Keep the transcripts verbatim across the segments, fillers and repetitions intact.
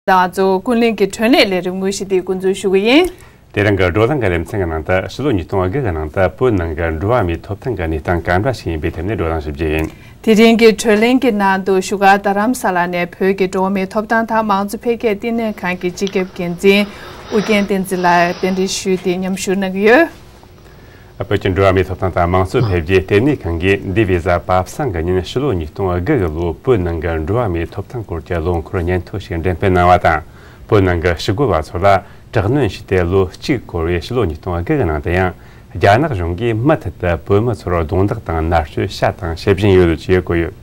ང་ཚོ་ཀུན་གླེང་གི་བགྲོ་གླེང་ལས་རིམ་དངོས་གཞི་དེ་འགོ་འཛུགས་ཞུ་གི་ཡིན། དེ་རིང་གི་བགྲོ་གླེང་གི་རིམ་མཚན་གྱི་ནང་དུ་ཕྱི་ལོ་ཉིས་སྟོང་དགུ་གི་ནང་དུ་བོད་ནང་གི་འགྲོ་བ་མིའི་ཐོབ་ཐང་གི་གནས་སྟངས་ག་འདྲ་ཞིག་ཡིན་པའི་ཐད་ནས་བགྲོ་གླེང་ཞུ་རྒྱུ་ཡིན། དེ་རིང་གི་བགྲོ་གླེང་གི་ནང་དུ་བཞུགས་སྒར་རྡ་རམ་ས་ལ་ནས་བོད་ཀྱི་འགྲོ་བ་མིའི་ཐོབ་ཐང་དང་མང་གཙོ་འཕེལ་རྒྱས་བསྟི་གནས་ཁང་གི་སྤྱི་ཁྱབ་འགན་འཛིན་ཨུ་རྒྱན་བསྟན་འཛིན་ལགས་གདན་འདྲེན་ཞུས་ཏེ་མཉམ་ཞུགས་གནང་གི་ཡོད། བོད་ཀྱི་འགྲོ་བ་མིའི་ཐོབ་ཐང་དང་མང་གཙོ་འཕེལ་རྒྱས་ལྟེ་གནས་ཁང་གིས་འདས་པའི་གཟའ་པ་སངས་ཀྱི་ཉིན་ཕྱི་ལོ་ཉིས་སྟོང་དགུ་གི་ལོའི་བོད་ནང་གི་འགྲོ་བ་མིའི་ཐོབ་ཐང་སྐོར་གྱི་ལོ་འཁོར་སྙན་ཐོ་ཞིག་འགྲེམས་སྤེལ་གནང་བ་དང་། བོད་ནང་གི་ཞི་རྒོལ་བ་ཚོ་ལ་དྲག་གནོན་བྱས་ཏེ་ལོ་གཅིག་འཁོར་བའི་ཕྱི་ལོ་ཉིས་སྟོང་དགུ་གི་ནང་དུ་ཡང་། རྒྱ་ནག་གཞུང་གིས་མུ་མཐུད་དུ་བོད་མི་ཚོར་རྡུང་རྡེག་དང་མནར་གཅོད་བྱས་དང་བྱེད་བཞིན་ཡོད་ཅེས་བཀོད་ཡོད།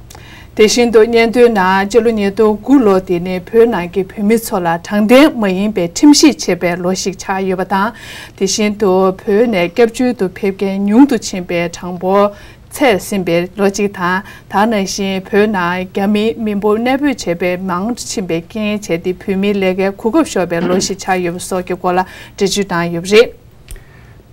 དེ་བཞིན་དུ་སྙན་ཐོའི་ནང་སྤྱི་ལོ་ཉིས་སྟོང་དགུ་ལོ་དེ་ནི་བོད་ནང་གི་བོད་མི་ཚོ་ལ་དྲང་བདེན་མ་ཡིན་པའི་ཁྲིམས་གཞི་བྱས་པའི་ལོ་ཞིག་ཆགས་ཡོད་པ་དང་། དེ་བཞིན་དུ་བོད་ནས་སྐྱབས་བཅོལ་དུ་ཕེབས་མཁན་ཉུང་དུ་ཕྱིན་པའི་གྲངས་འབོར་ཚད་ཟིན་པའི་ལོ་གཅིག་དང་། ད་ནང་བཞིན་བོད་ནང་རྒྱ་མིའི་མི་འབོར་གནས་སྤོས་བྱས་པའི་མང་དུ་ཕྱིན་པའི་རྐྱེན་བྱས་ཏེ་བོད་མིའི་ལས་ཀའི་གོ་སྐབས་ཤོར་བའི་ལོ་ཞིག་ཆགས་ཡོད་པ་སོགས་ཀྱི་སྐོར་ལ་འགྲེལ་བརྗོད་བཏང་ཡོད་པ་རེད།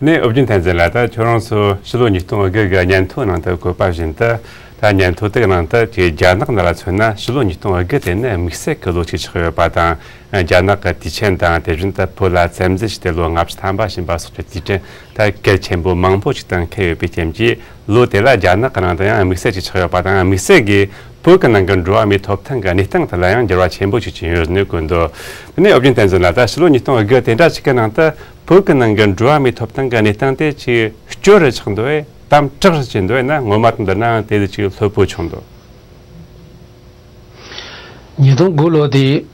ནས་ཨོ་རྒྱན་བསྟན་འཛིན་ལགས། ད་ཁྱོད་རང་ཚོ་ཕྱི་ལོ་ཉིས་སྟོང་དགུ་གི་སྙན་ཐོ་ནང་དུ་བཀོད་པ་བཞིན་དུ། ད་སྙན་ཐོ་དེའི་ནང་དུ་ཅིག་རྒྱ་ནག་ནང་ལ་མཚོན་ན་ཕྱི་ལོ་ཉིས་སྟོང་དགུ་དེ་ནི་དམིགས་བསལ་གྱི་ལོ་གཅིག་ཆགས་ཡོད་པ་དང་། རྒྱ་ནག་གི་དུས་ཆེན་དང་དེ་བཞིན་དུ་བོད་ལ་བཙན་འཛུལ་བྱས་ཏེ་ལོ་ལྔ་བཅུ་ཐམ་པ་ཕྱིན་པ་སོགས་ཀྱི་དུས་དྲན་ད་གལ་ཆེན་པོ་མང་པོ་ཞིག་དང་འཁེལ་ཡོད་པའི་རྐྱེན་གྱིས། ལོ་དེ་ལ་རྒྱ་ནག་གི་ནང་དུ་ཡང་དམིགས་བསལ་ཅིག་ཆགས་ཡོད་པ་དང་། དམིགས་བསལ་གྱིས་བོད་ཀྱི་ནང་གི་འགྲོ་བ་མིའི་ཐོབ་ཐང་གི་གནས་སྟངས་དེ་ལ་ཡང་འགྱུར་བ་ཆེན་པོ་ཞིག་ཕྱིན་ཡོད་ནི་དགོངས་འདུག་དེ་ནས་ཨོ་རྒྱན་བསྟན་འཛིན་ལགས། ད་ཕྱི་ལོ་ཉིས་སྟོང་དགུ་དེ་འདྲ་ཞིག་གི་ནང་དུ་བོད་ཀྱི་ནང་གི་འགྲོ་བ་མིའི་ཐོབ་ཐང་གི་གནས་སྟངས་དེ་ཅིག་སྐྱོ་རུ་ཆགས་འདུག་བས་དམ་དྲག་རུ་ཕྱིན་འདུག་བས་ན། ངོ་མ་དང་བསྡུར་ན་དེ་ལས་ཅིག་ལྷོད་པོ་བྱུང་འདུག་ཉིས་སྟོང་དགུ་ལོ་དེ་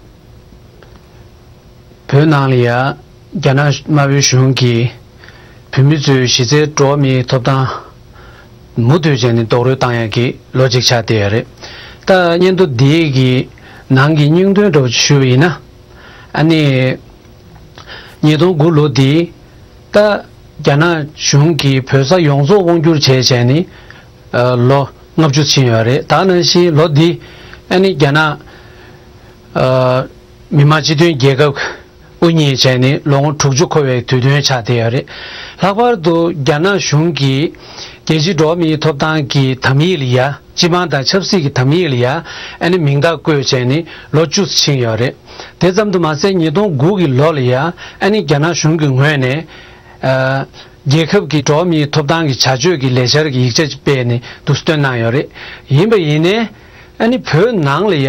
བོད་ནང་ལ་ཡ་རྒྱ་ནག་དམར་པོའི་གཞུང་གིས་བོད་མི་ཚོའི་གཞི་རྩའི་འགྲོ་བ་མིའི་ཐོབ་ཐང་མུ་མཐུད་བྱས་ནས་རྡོག་རོལ་བཏང་ཡག་གི་ལོ་གཅིག་ཆགས་བསྡད་ཡོད་རེད། ད་སྙན་ཐོ་འདིའི་གི་ནང་གི་སྙིང་དོན་འདྲ་བོ་ཞུས་པ་ཡིན་ན། ཨ་ནི་ཉིས་སྟོང་དགུ་ལོ་འདི་ད་རྒྱ་ནག་གཞུང་གིས་བོད་ས་ཡོངས་རྫོགས་དབང་བསྒྱུར་བྱས་བྱས་ནས་ལོ་ལྔ་བཅུ་ཕྱིན་ཡོད་རེད། ད་ནང་བཞིན་ལོ་འདི་ཨ་ནི་རྒྱ་ནག་མི་དམངས་སྤྱི་མཐུན་རྒྱལ་ཁབ་དབུ་བརྙེས་བྱས་ནས་ལོ་ངོ་དྲུག་ཅུ་འཁོར་བའི་དུས་སྟོན་ཆགས་བསྡད་ཡོད་རེད། ལྷག་པར་དུ་རྒྱ་ནག་གཞུང་གིས་རྒྱལ་སྤྱིའི་འགྲོ་བ་མིའི་ཐོབ་ཐང་གི་དམ་ཡིག་ལ་ཡ། སྤྱི་དམངས་དང་ཆབ་སྲིད་ཀྱི་དམ་ཡིག་ལ་ཡ་ཨ་ནི་མིང་རྟགས་བཀོད་བྱས་ནས་ལོ་བཅུ་ཕྱིན་ཡོད་རེད། དེ་ཙམ་དུ་མ་ཟད་ཉིས་སྟོང་དགུ་གི་ལོ་ལ་ཡ་ཨ་ནི་རྒྱ་ནག་གཞུང་གི་ངོས་ནས་ཨ་རྒྱལ་ཁབ་ཀྱི་འགྲོ་བ་མིའི་ཐོབ་ཐང་གི་བྱ་སྤྱོད་ཀྱི་ལས་འཆར་གྱི་ཡིག་ཆ་ཅིག་སྤེལ་ནས་འདུག་སེ་བཏོན་གནང་ཡོད་རེད། ཡིན་པ་ཡིན་ནའི་ཨ་ནི་བོད་ནང་ལ་ཡ།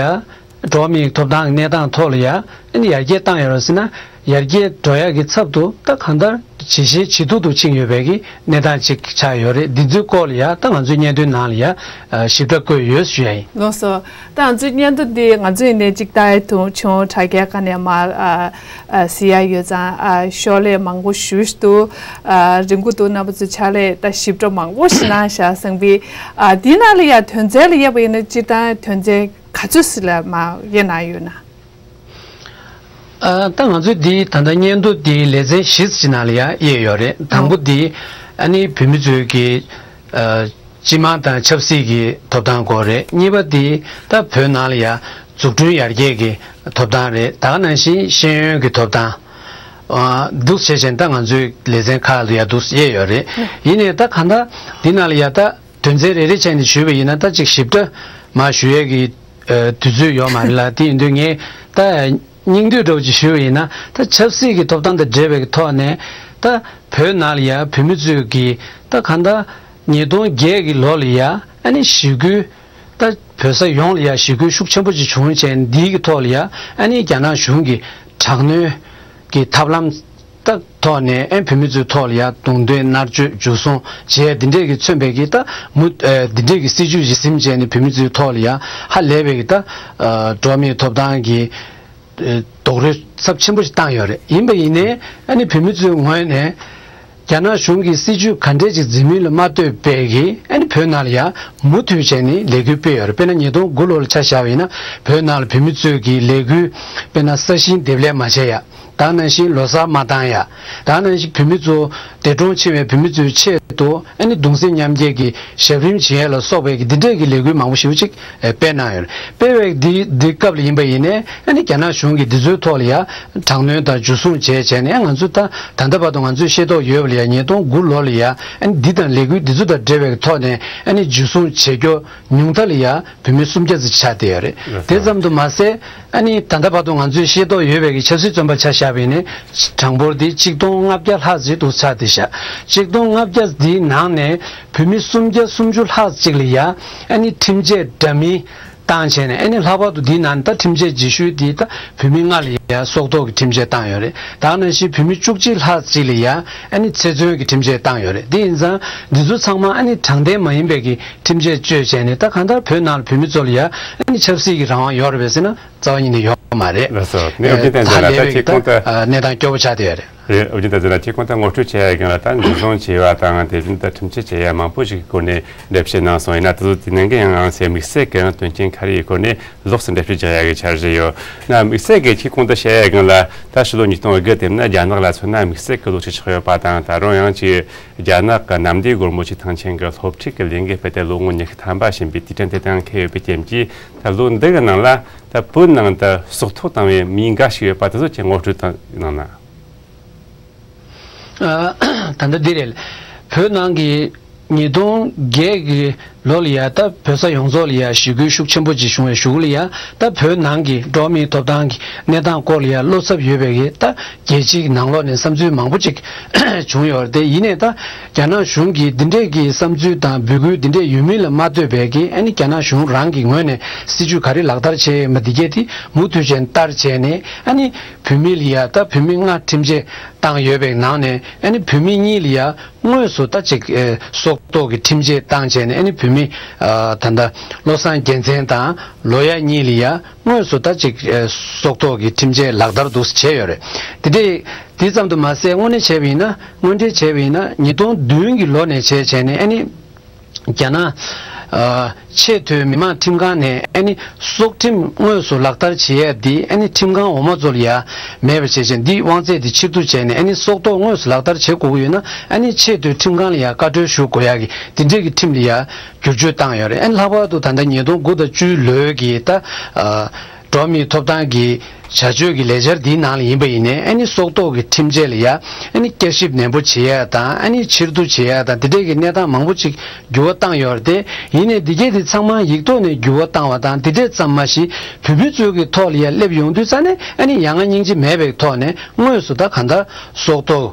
འགྲོ་བ་མིའི་ཐོབ་ཐང་གི་གནས་སྟངས་ཐོག་ལ་ཡ་ཨ་ནི་ཡར་རྒྱས་བཏང་ཡོད་རེད་ཟེར་ན། ཡར་རྒྱས་འགྲོ་ཡག་གི་ཚབ་ཏུ་ད་གང་ལྟར་ཇེ་ཞན་ཇེ་སྡུག་ཏུ་ཕྱིན་ཡོད་པའི་གི་གནས་སྟངས་ཅིག་ཆགས་ཡོད་རེད། འདི་ཚོའི་སྐོར་ལ་ཡ་ད་ང་ཚོའི་སྙན་ཐོའི་ནང་ལ་ཡ་ཞིབ་ཕྲ་བཀོད་ཡོད་ཞུ་ཡ་ཡིན། ལགས་སོ། ད་ང་ཚོའི་སྙན་ཐོ་འདི་ང་ཚོ་ཡིན་ནའི་གཅིག་ལྟ་ཡ་དུང་ཆུང་དྲ་རྒྱའི་སྒང་ནས་མར་གཟིགས་ཡ་ཡོད་ཙང་ཤོག་ལྷེ་མང་པོ་ཞུ་ཞུ་འདུག་རིང་པོ་འདུག་རྣམ་པ་ཚོས་ཕྱག་ལས་ད་ཞིབ་ཕྲ་མང་པོ་ཞིག་གནང་བཞག་བསམ་པའི། འདི་ནང་ལ་ཡ་དོན་ཚན་ལ་དབྱེ་བ་ཡིན་ན་སྤྱིར་བཏང་དོན་ཚན་ག་ཚོད་ཞིག་ལ་མར་དབྱེ་གནང་ཡོད་ན། ཨ་ད་ང་ཚོས་འདི་ད་ལྟ་སྙན་ཐོ་འདིའི་ལེ་ཚན་བཞི་ཅིག་ནང་ལ་ཡ་དབྱེ་ཡོད་རེད། དང་པོ་འདི་ཨ་ནི་བོད་མི་ཚོའི་གི་ཨ་སྤྱི་དམངས་དང་ཆབ་སྲིད་ཀྱི་ཐོབ་ཐང་སྐོར་རེད། གཉིས་པ་འདི་ད་བོད་ནང་ལ་ཡ་འཛུགས་སྐྲུན་ཡར་རྒྱས་ཀྱི་ཐོབ་ཐང་རེད། ད་ག་ནང་བཞིན་ཤེས་ཡོན་གྱི་ཐོབ་ཐང་ཨ་འདུག་བྱས་བྱས་ད་ང་ཚོའི་ལེ་ཚན་ཁག་ལ་ཡ་འདུག་དབྱེ་ཡོད་རེད། ཡིན་ནའི་ད་གང་ལྟར་འདི་ནང་ལ་ཡ་ད། དོན་ཚན་རེ་རེ་བྱས་ནས་ཞུས་པ་ཡིན་ན་ད་ཅིག་ཞིབ་ཕྲ་མར་ཞུ་ཡས་ཀྱི་ཨ་དུས་ཚོད་ཡོད་མ་རེད་ལ། དེ་ཡིན་དུས་ངས་ད་སྙིང་བསྡུས་འདྲ་བོ་ཅིག་ཞུས་པ་ཡིན་ན། ད་ཆབ་སྲིད་ཀྱི་ཐོབ་ཐང་དང་འབྲེལ་བའི་ཐོག་ནས་ད་བོད་ནང་ལ་ཡ་བོད་མི་ཚོས་ཀྱི་ད་གང་ལྟར་ཉིས་སྟོང་བརྒྱད་ཀྱི་ལོ་ལ་ཡ་ཨ་ནི་ཞི་རྒོལ་ད་བོད་ས་ཡོངས་ལ་ཡ་ཞི་རྒོལ་ཤུགས་ཆེན་པོ་ཅིག་བྱུང་བྱས་འདིའི་གི་ཐོག་ལ་ཡ་ཨ་ནི་རྒྱ་ནག་གཞུང་གི་དྲག་གནོན་གྱི་ཐབས་ལམ། ད་ཐོག་ནས་ཨེ་བོད་མི་ཚོའི་ཐོག་ལ་ཡ་རྡུང་རྡེག་མནར་གཅོད་འཇུ་བཟུང་བྱས་འདི་འདྲས་ཀྱི་མཚོན་པའི་གི་ད་མུ་ཨེ་འདི་འདྲས་ཀྱི་སྲིད་བྱུས་ཅིག་ཟིན་བྱས་ནས་བོད་མི་ཚོའི་ཐོག་ལ་ཡ་ཧ་ལས་པའི་གི་ད་ཨ་འགྲོ་བ་མིའི་ཐོབ་ཐང་གི་ཨེ་རྡོག་རོལ་ཚབས་ཆེན་པོ་ཞིག་བཏང་ཡོད་རེད། ཡིན་པ་ཡིན་ནའི་ཨ་ནི་བོད་མི་ཚོའི་ངོས་ནས་རྒྱ་ནག་གཞུང་གི་སྲིད་བྱུས་ག་འདྲས་ཅིག་འཛིན་མིན་ལ་མ་ལྟོས་པའི་གི་ཨ་ནི་བོད་ནང་ལ་ཡ་མུ་མཐུད་བྱས་ནས་ལས་འགུལ་སྤེལ་ཡོད་རེད། དཔེར་ན་ཉིས་སྟོང་དགུ་ལོ་ལ་ཆ་བཞག་པ་ཡིན་ན་བོད་ནང་ལ་བོད་མི་ཚོས་ཀྱི་ལས་འགུལ་དཔེར་ན་ས་ཞིང་འདེབས་ལས་མ་བྱས་ཡ། ད་ནང་བཞིན་ལོ་གསར་མ་བཏང་ཡ། ད་ནང་བཞིན་བོད་མི་ཚོ་འདས་གྲོངས་ཕྱིན་པའི་བོད་མི་ཚོའི་ཆེད་དུ་ཨ་ནི་གདུང་སེམས་མཉམ་སྐྱེད་ཀྱི་ཞབས་རིམ་བྱེད་ཡ་ལ་སོགས་པའི་གི་འདི་འདྲས་ཀྱི་ལས་འགུལ་མང་པོ་ཞེ་པོ་ཅིག་སྤེལ་གནང་ཡོད་རེད། སྤེལ་བའི་འདི་འདི་སྐབས་ལ་ཡིན་པ་ཡིན་ནའི་ཨ་ནི་རྒྱ་ནག་གཞུང་གིས་འདི་ཚོའི་ཐོག་ལ་ཡ་དྲག་གནོན་དང་འཇུ་བཟུང་བྱས་བྱས་ནས་ང་ཚོ་ད་ད་ལྟ་བར་དུ་ང་ཚོས་ཤེས་རྟོགས་ཡོད་པ་ལ་ཡ་ཉིས་སྟོང་དགུ་ལོ་ལ་ཡ་ཨ་ནི་འདི་དང་ལས་འགུལ་འདི་ཚོ་དང་འབྲེལ་བའི་ཐོག་ནས་ཨ་ནི་འཇུ་བཟུང་བྱེད་རྒྱུ་ཉུང་མཐའ་ལ་ཡ་བོད་མི་སུམ་བརྒྱ་ཙམ་ཆགས་བསྡད་ཡོད་རེད། དེ་ཙམ་དུ་མ་ཟད་ཨ་ནི་ད་ལྟ་བར་དུ་ང་ཚོས་ཤེས་རྟོགས་ཡོད་པའི་གི་ཆབ་སྲིད་བཙོན་པ་ཆ་བཞག་པ་ཡིན་ན་གྲངས་འབོར་དེ་གཅིག་སྟོང་ལྔ་བརྒྱ་ལྷག་ཙམ་འདུག་ཆགས་བསྡད་ཤག་གཅིག་སྟོང་ལྔ་བརྒྱ་འདིའི་ནང་ནས་བོད་མི་སུམ་བརྒྱ་སུམ་ཅུ་ལྷག་ཅིག་ལ་ཡ་ཨ་ནི་ཁྲིམས་ཆད་འདྲ་མིན་བཏང་བྱས་ནས་ཨ་ནི་ལྷག་པར་དུ་འདིའི་ནང་ད་ཁྲིམས་ཆད་རྗེས་ཤུལ་འདི་ད་བོད་མི་ལྔ་ལ་ཡ་སྲོག་ཐོག་གི་ཁྲིམས་ཆད་བཏང་ཡོད་རེད། ད་ནང་བཞིན་བོད་མི་བཅུ་གཅིག་ལྷག་ཅིག་ལ་ཡ་ཨ་ནི་ཚེ་བཙོན་གྱི་ཁྲིམས་ཆད་བཏང་ཡོད་རེད། དེ་ཡིན་ཙང་འདི་ཚོ་ཚང་མ་ཨ་ནི་དྲང་བདེན་མ་ཡིན་པའི་གི་ཁྲིམས་ཆད་གཅོད་བྱས་ནས་ད་གང་ལྟར་བོད་ནང་ལ་བོད་མི་ཚོ་ལ་ཡ་ཨ་ནི་ཆབ་སྲིད་ཀྱི་རང་དབང་ཡོད་རེད་པས་ཟེར་ན་རྩ་བ་ཉིད་ནས་ཡོད་མ་རེད། ལགས་སོ། ནས་ཨོ་རྒྱན་བསྟན་འཛིན་ལགས་ད་ཁྱེད་གོང་དུ་གནས་སྟངས་སྐྱོ་པོ་ཆགས་བསྡད་ཡོད་རེད། རེད། ཨོ་རྒྱན་བསྟན་འཛིན་ལགས་ཁྱེད་གོང་དུ་ངོ་སྤྲོད་བྱས་ཡ་སྒང་ལ་ད་འཛིན་བཟུང་བྱས་པ་དང་དེ་བཞིན་དུ་ཁྲིམས་ཆད་བཅད་ཡ་མང་པོ་ཞིག་གི་སྐོར་ནས་འགྲེལ་བཤད་གནང་སོང་། ཡིན་ན་དེ་ཚོ་དེ་ནང་གི་ཡང་ང་ཚོས་དམིགས་བསལ་གྱི་ཡང་དོན་རྐྱེན་ག་རེ་ཡི་སྐོར་ནས་ལོགས་སུ་འགྲེལ་བཤད་རྒྱག་ཡ་གི་འཆར་གཞི་ཡོད་ན། དམིགས་བསལ་གྱི་ཁྱེད་གོང་དུ་བཤད་ཡ་སྒང་ལ་ད་ཕྱི་ལོ་ཉིས་སྟོང་དགུ་དེ་ན་རྒྱ་ནག་ལ་མཚོན་ན་དམིགས་བསལ་གྱི་ལོ་རྒྱུས་ཆགས་ཡོད་པ་དང་། ད་རུང་ཡང་ཅིག་རྒྱ་ནག་གི་གནམ་བདེ་སྒོ་མོ་ཆེ་ཐང་ཆེན་གྱི་སློབ་ཁྲིད་ཀྱི་ལས་འགུལ་སྤེལ་ཏེ་ལོ་ངོ་ཉི་ཤུ་ཐམ་པ་ཕྱིན་པའི་དུས་དྲན་དེ་དང་འཁེལ་ཡོད་པའི་རྐྱེན་གྱིས། ད་ལོ་འདི་གི་ནང་ལ་ད་བོད་ནང་དུ་སྲོག་ཐོག་བཏང་བའི་མི་འགའ་ཞིག་ཡོད་པ་དེ་ཚོ་ཀྱི་ངོ་སྤྲོད་དང་གནང་ན། ཨ། ད་ལྟ་འདི་རེད། བོད་ནང་གི་ཉིས་སྟོང་བརྒྱད་ཀྱི་ལོ་ལ་ཡ་ད་བོད་ས་ཡོངས་རྫོགས་ལ་ཡ་ཞི་རྒོལ་ཤུགས་ཆེན་པོ་ཅིག་བྱུང་བའི་གཞུག་གུ་ལ་ཡ་ད་བོད་ནང་གི་འགྲོ་བ་མིའི་ཐོབ་ཐང་གི་གནས་སྟངས་སྐོར་ལ་ཡ་བློ་འཚབ་ཡོད་པའི་གི་ད་རྒྱལ་སྤྱིའི་ནང་ལོགས་ནས་བསམ་ཚུལ་མང་པོ་ཅིག་བྱུང་ཡོད་རེད་དེ། ཡིན་ནའི་ད་རྒྱ་ནག་གཞུང་གིས་འདི་འདྲས་ཀྱི་བསམ་ཚུལ་དང་འབོད་སྐུལ་འདི་འདྲས་ཡོད་མིན་ལ་མ་ལྟོས་པའི་གི་ཨ་ནི་རྒྱ་ནག་གཞུང་རང་གི་ངོས་ནས་སྲིད་ཇུས་ག་རེ་ལག་བསྟར་བྱས་ཡོད་མེད་འདི་གས་དེ་མུ་མཐུད་བྱས་ནས་བལྟ་བྱས་ནས་ཨ་ནི་བོད་མི་ལ་ཡ་ད་བོད་མི་ལྔ་ཁྲིམས་ཆད་བཏང་ཡོད་པའི་ནང་ནས་ཨ་ནི་བོད་མི་གཉིས་ལ་ཡ་དངོས་སུ་ད་ཅིག་ཨེ་སྲོག་ཐོག་གི་ཁྲིམས་ཆད་བཏང་བྱས་ནས་ཨ་ནི་བོད་མི་ཨ་ད་ལྟ་བློ་བཟང་རྒྱལ་མཚན་དང་ལོ་ཡ་གཉིས་ལ་ཡ་དངོས་སུ་ད་ཅིག་ཨེ་སྲོག་ཐོག་གི་ཁྲིམས་ཆད་ལག་བསྟར་འདུག་བྱས་ཡོད་རེད། དེ་འདྲས་དེ་ཙམ་དུ་མ་ཟད་དངོས་གནས་བྱས་པ་ཡིན་ན་དངོས་འབྲེལ་བྱས་པ་ཡིན་ན་ཉིས་སྟོང་བདུན་གྱི་ལོ་ནས་བྱས་བྱས་ནས་ཨ་ནི། རྒྱ་ནག་ཨ་ཆེས་མཐོའི་མི་དམངས་ཁྲིམས་ཁང་ནས་ཨ་ནི་སྲོག་ཁྲིམས་དངོས་སུ་ལག་བསྟར་བྱེད་ཡས་འདི་ཨ་ནི་ཁྲིམས་ཁང་འོག་མ་ཚོ་ལ་ཡ་མེད་པ་བྱས་བྱས་འདི་དབང་ཚད་འདི་ཕྱིར་བསྡུ་བྱས་ནས་ཨ་ནི་སྲོག་ཐོག་དངོས་སུ་ལག་བསྟར་བྱེད་དགོས་ཀྱི་ཡོད་ན་ཨ་ནི་ཆེས་མཐོའི་ཁྲིམས་ཁང་ལ་ཡ་བཀའ་འཁྲོལ་ཞུ་དགོས་ཡ་གི་འདི་འདྲས་ཀྱི་ཁྲིམས་ལ་ཡ་བསྒྱུར་བཅོས་བཏང་ཡོད་རེད། ཨ་ནི་ལྷག་པར་དུ་ད་ལྟ་ཉིས་སྟོང་དགུ་དང་བཅུའི་ལོའི་གི་ད་ཨ་འགྲོ་བ་མིའི་ཐོབ་ཐང་གི་བྱ་སྤྱོད་ཀྱི་ལས་འཆར་འདིའི་ནང་ལ་ཡིན་པ་ཡིན་ནའི་ཨ་ནི་སྲོག་ཐོག་གི་ཁྲིམས་ཆད་ལ་ཡ་ཨ་ནི་བསྐྱར་ཞིབ་ནན་པོ་བྱེད་ཡ་དང་ཨ་ནི་ཕྱིར་བསྡུ་བྱེད་ཡ་དང་དེ་འདྲས་ཀྱི་གནས་སྟངས་མང་པོ་ཅིག་འགྱུར་བ་བཏང་ཡོད་རེད་དེ། ཡིན་ནའི་འདི་གས་དེ་ཚང་མ་ཡིག་ཐོག་ནས་འགྱུར་བ་བཏང་བ་དང་དེ་འདྲས་ཙམ་མ་ཞིག་བོད་མི་ཚོའི་གི་ཐོག་ལ་ཡ་སླེབས་ཡོང་དུས་ཙ་ནས་ཨ་ནི་ཡ་ང་སྙིང་རྗེ་མེད་པའི་ཐོག་ནས་དངོས་སུ་ད་གང་ལྟར་སྲོག་ཐོག་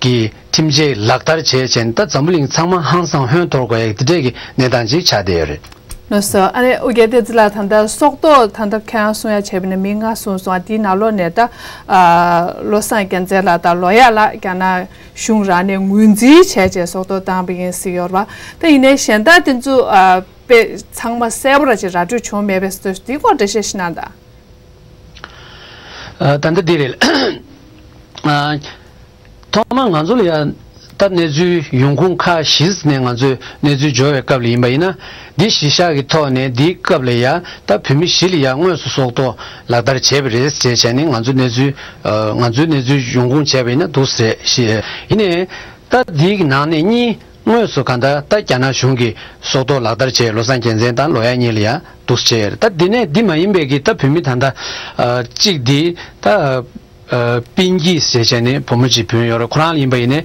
གི་ཁྲིམས་ཆད་ལག་བསྟར་བྱས་བྱས་ནས་ད་འཛམ་བུ་གླིང་ཚང་མ་ཧང་སང་ཧོན་འཐོར་དགོས་ཡ་དེ་འདྲས་ཀྱི་གནས་སྟངས་ཅིག་ཆགས་བསྡད་ཡོད་རེད། ལགས་སོ། ཨ་ནི་ཨོ་རྒྱན་བསྟན་འཛིན་ལགས་ད་ལྟ་སྲོག་ཐོག་ད་ལྟ་ཁྱེད་རང་གསུང་ཡ་བྱས་པ་ནི་མི་ལྔ་གསུངས་སོང་། ཨ་དེའི་ནང་ལོགས་ནས་ད་ཨ་བློ་བཟང་རྒྱལ་མཚན་ལགས་དང་ལོ་ཡ་ལགས་རྒྱ་ནག་གཞུང་རང་ནས་ངོས་འཛིན་བྱས་བྱས་སྲོག་ཐོག་བཏང་བ་ཡིན་ཟེར་ཡོད་རེད་པ། ད་ཡིན་ནའི་གཞན་དག་དེ་ཚོ་ཨ་དཔེ་ཚང་མ་གསལ་པོ་ར་ཅིག་ར་སྤྲོད་བྱུང་མེད་པས་ཟེར་དུས་འདིའི་སྐོར་འགྲེལ་བཤད་ཞིག་གནང་དང་། ཨ་ད་ལྟ་འདི་རེད། ཨ། ཐོག་མར་ང་ཚོ་ལ་ཡ་ད་གནས་ཚུལ་ཡོང་ཁུངས་ཁག་བཞི་ནས་ང་ཚོས་གནས་ཚུལ་འབྱོར་བའི་སྐབས་ལ་ཡིན་པ་ཡིན་ན། འདི་གཞི་བཞག་གི་ཐོག་ནས་འདིའི་སྐབས་ལ་ཡ་ད་བོད་མི་བཞི་ལ་ཡ་དངོས་སུ་སྲོག་ཐོག་ལག་བསྟར་བྱས་པ་རེད་ཅེས་བྱས་ནས་ང་ཚོ་གནས་ཚུལ་ཨ་ང་ཚོའི་གནས་ཚུལ་ཡོང་ཁུངས་བྱས་པ་ཡིན་ན་འདུག་ཟེར་ཞེས། ཡིན་ནའི་ད་འདིའི་ནང་ནས་གཉིས་དངོས་སུ་གང་ལྟར་ད་རྒྱ་ནག་གཞུང་གིས་སྲོག་ཐོག་ལག་བསྟར་བྱས། བློ་བཟང་རྒྱལ་མཚན་དང་ལོ་ཡ་གཉིས་ལ་ཡ་འདུག་ཟེར། ད་འདི་ནས་འདི་མ་ཡིན་པའི་གི་ད་བོད་མི་ད་ལྟ་ཨ་གཅིག་འདི་ད། ཨ་པིན་ཀི་ཟེར་བྱས་ནས་བུ་མོ་གཅིག་བུད་ཡོད་རེད། ཁོ་རང་ཡིན་པ་ཡིན་ནའི་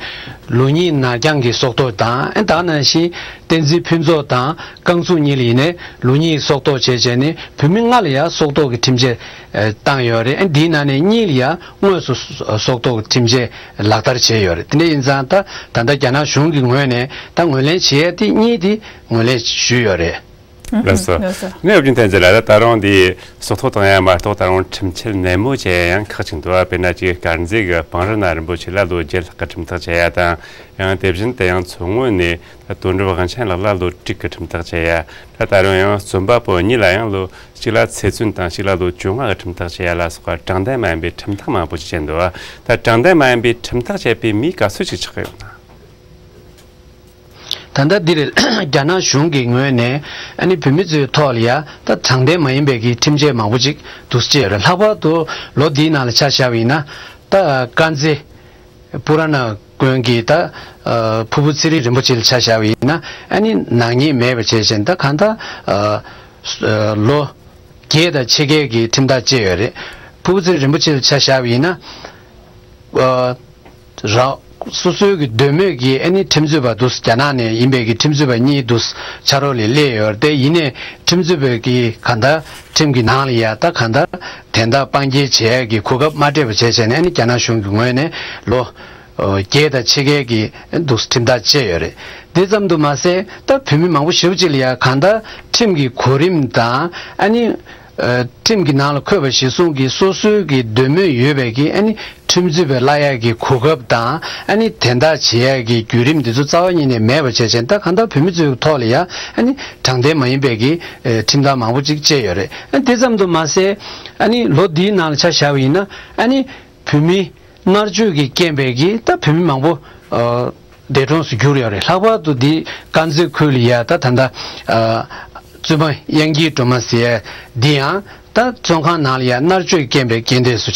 ལུག་གཉིས་ནར་འགྱངས་ཀྱི་སྲོག་ཐོག་དང་། ཨ་ད་ནང་བཞིན་བསྟན་འཛིན་ཕུན་ཚོགས་དང་རྐང་ཚུགས་གཉིས་ལ་ཡིན་ནའི་ལུག་གཉིས་སྲོག་ཐོག་བྱས་བྱས་ནས་བོད་མི་ལྔ་ལ་ཡང་སྲོག་ཐོག་གི་ཁྲིམས་ཆད་ཨ་བཏང་ཡོད་རེད། ཨ་འདིའི་ནང་ནས་གཉིས་ལ་ཡང་དངོས་སུ་སྲོག་ཐོག་གི་ཁྲིམས་ཆད་ལག་བསྟར་བྱས་ཡོད་རེད། དེ་འདྲ་ཡིན་ཙང་ད་ད་ལྟ་རྒྱ་ནག་གཞུང་གི་ངོས་ནས་ད་ངོས་ལེན་བྱེད་ཡ་དེ་གཉིས་དེ་ངོས་ལེན་ཞུས་ཡོད་རེད། ལགས་སོ། ལགས་སོ། ངས་ཨོ་རྒྱན་བསྟན་འཛིན་ལགས་ད་རུང་འདི་སྲོག་ཐོག་བཏང་ཡ་མ་གཏོགས་ད་རུང་ཁྲིམས་ཆད་ནན་མོ་བྱེད་ཡ་ཡང་ཁག་ཅིག་འདུག་དཔེར་ན་ཅིག་དཀར་མཛེས་ཀྱི་བང་རི་ན་རིན་པོ་ཆེ་ལ་ལོ་བརྒྱད་ལྷག་གི་ཁྲིམས་ཐག་བཅད་ཡ་དང་། ཡང་དེ་བཞིན་དུ་ཡང་མཚོ་སྔོན་ནས་ད་དོན་གྲུབ་དབང་ཆེན་ལགས་ལ་ལོ་དྲུག་གི་ཁྲིམས་ཐག་བཅད་ཡ། ད་ད་རུང་ཡང་རྩོམ་པ་པོ་གཉིས་ལ་ཡང་ལོ་གཅིག་ལ་ཚེ་བཙོན་དང་གཅིག་ལ་ལོ་བཅོ་ལྔ་གི་ཁྲིམས་ཐག་བཅད་ཡ་ལ་སོགས་པ་དྲང་བདེན་མ་ཡིན་པའི་ཁྲིམས་ཐག་མང་པོ་ཞིག་བཅད་འདུག་ད་དྲང་བདེན་མ་ཡིན་པའི་ཁྲིམས་ཐག་བཅད་པའི་མི་ག་ཚོད་ཅིག་ཆགས་ཡོད་ན། ད་ལྟ་འདི་རེད། རྒྱ་ནག་གཞུང་གི་ངོས་ནས་ཨ་ནི་བོད་མི་ཚོའི་ཐོག་ལ་ཡ་ད་དྲང་བདེན་མ་ཡིན་པའི་གི་ཁྲིམས་ཆད་མང་པོ་ཅིག་འདུག་སེ་བཅད་ཡོད་རེད། ལྷག་པར་དུ་ལོ་འདིའི་ནང་ལ་ཆ་བཞག་པ་ཡིན་ན། ད་དཀར་མཛེས་པུ་ར་ན་དགོན་གྱི་ད་ཕུར་བུ་ཚེ་རིང་རིན་པོ་ཆེ་ལ་ཆ་བཞག་པ་ཡིན་ན། ཨ་ནི་ནག་ཉེས་མེད་པ་བྱས་བྱས་ད་གང་ལྟར་ལོ་བརྒྱད་དང་ཕྱེད་ཀའི་གི་ཁྲིམས་ཐག་བཅད་ཡོད་རེད། ཕུར་བུ་ཚེ་རིང་རིན་པོ་ཆེ་ལ་ཆ་བཞག་པ་ཡིན་ན། རང་སོ་སོའི་གི་འདོད་མོས་ཀྱི་ཨ་ནི་ཁྲིམས་རྩོད་པ་འདུག་རྒྱ་ནག་ནས་ཡིན་པའི་གི་ཁྲིམས་རྩོད་པ་གཉིས་འདུག་ཕྱག་རོགས་ལ་སླེབས་ཡོད་རེད། དེ་ཡིན་ནའི་ཁྲིམས་རྩོད་པའི་གི་གང་ལྟར་ཁྲིམས་ཀྱི་ནང་ལ་ཡ་ད་གང་ལྟར་དན་རྟགས་དཔང་འགེལ་བྱེད་ཡ་གི་གོ་སྐབས་མ་སྤྲད་པ་བྱས་བྱས་ནས། ཨ་ནི་རྒྱ་ནག་གཞུང་གི་ངོས་ནས་ལོ་བརྒྱད་དང་ཕྱེད་ཀའི་གི་འདུག་ཁྲིམས་ཐག་བཅད་ཡོད་རེད། དེ་ཙམ་དུ་མ་ཟད་ད་བོད་མི་མང་པོ་ཞེ་པོ་ཅིག་ལ་ཡ་གང་ལྟར་ཁྲིམས་ཀྱི་གོ་རིམ་དང་། ཨ་ནི་ཁྲིམས་ཀྱི་ནང་ལ་འཁོད་པ་གཞིར་བཟུང་གིས་སོ་སོའི་གི་འདོད་མོས་ཡོད་པའི་གི་ཨ་ནི་ཁྲིམས་རྩོད་པ་གླ་ཡ་གི་གོ་སྐབས་དང་། ཨ་ནི་དན་རྟགས་བྱེད་ཡ་གི་བརྒྱུད་རིམ་འདི་ཚོ་རྩ་བ་ཉིད་ནས་མེད་པ་བྱས་བྱས་ད་གང་ལྟར་བོད་མི་ཚོའི་ཐོག་ལ་ཡ་ཨ་ནི་དྲང་བདེན་མ་ཡིན་པའི་གི་ཁྲིམས་ཐག་མང་པོ་ཅིག་བཅད་ཡོད་རེད། ཨ་དེ་ཙམ་དུ་མ་ཟད་ཨ་ནི་ལོ་འདིའི་ནང་ལ་ཆ་བཞག་པ་ཡིན་ན། ཨ་ནི་བོད་མི་མནར་གཅོད་ཀྱི་རྐྱེན་པས་ཀྱི་ད་བོད་མི་མང་པོ་འདས་གྲོངས་སུ་གྱུར་ཡོད་རེད། ལྷག་པར་དུ་འདི་དཀར་མཛེས་ཁུལ་ལ་ཡ་ད་ད་ལྟ་བཙུན་མ་དབྱངས་སྐྱིད་སྒྲོལ་མ་ཟེར་ཡ་འདི་ཡང་ད་བཙོན་ཁང་ནང་ལ་ཡ་མནར་གཅོད་རྐྱེན་པས་རྐྱེན་འདས་སུ་